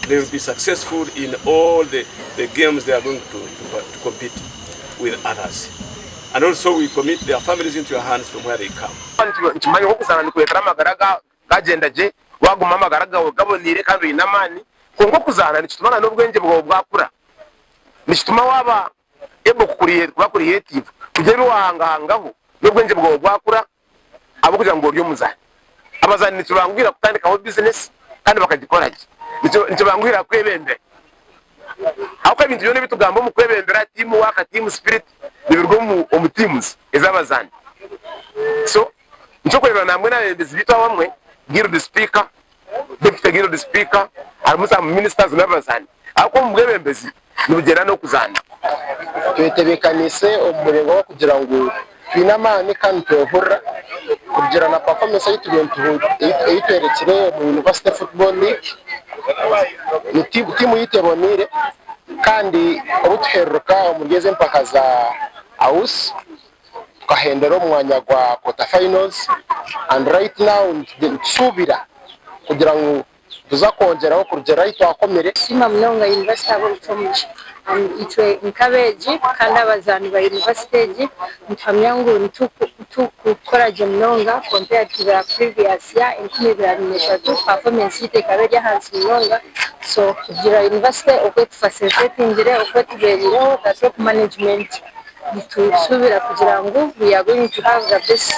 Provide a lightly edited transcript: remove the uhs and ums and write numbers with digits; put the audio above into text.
They will be successful in all the games they are going to compete with others. And also we commit their families into your hands from where they come. Nikimanywa ngu okuzaana nikureetera amagara gagyenda gye, waaguma amagara gaawe gaboneire kandi oine amaani. Kwonka okuzaana nikituma n'obwengye bwawe bwakura. Nikituma waaba able kuba creative, kugira ebi waahangahangaho n'obwengye bwawe bwakura ahabw'okugira ngu ori omuzaani. Abazaani nikibanguhira kutandikaho bizinesi kandi bakagikora gye. Nikibanguhira kwebembera ahabw'okuba ebintu byona ebi tugamba omu kwebembera, team work, team spirit nibiruga omu teams ez'abazaani. So nikyo orikureeba nambwenu abeebembezi baitu abamwe, guild speaker, deputy guild speaker, harimu some ministers n'abazaani ahabw'okuba omu bwebembezi nibugyenda n'okuzaana. Twetebeekaniise omu muringo gw'okugira ngu twine amaani kandi nitwehurira kurugiirira na performance ei twerekire omu University Football League. Ni tiimu yaitu eboneire kandi obu tuhereruka omuri ezi empaka za AUS tukahendera omu mwanya gwa quarter finals and right now nitusuubira kugira ngu nituza kwongyeraho kurugiirira ahu twakomire. Nitusiima munonga yunivasite ahabw'okutuha omugisha. Itwe nk'abeegi kandi abazaani ba yunivasite egi nituhamya ngu nitukukora gye munonga compared to the previous year 2023 performance yaitu ekaba eri ahansi munonga so kugira yunivasite oku etufacilitatingire oku etubeerireho the top management nitusuubira kugira ngu we are going to have the best.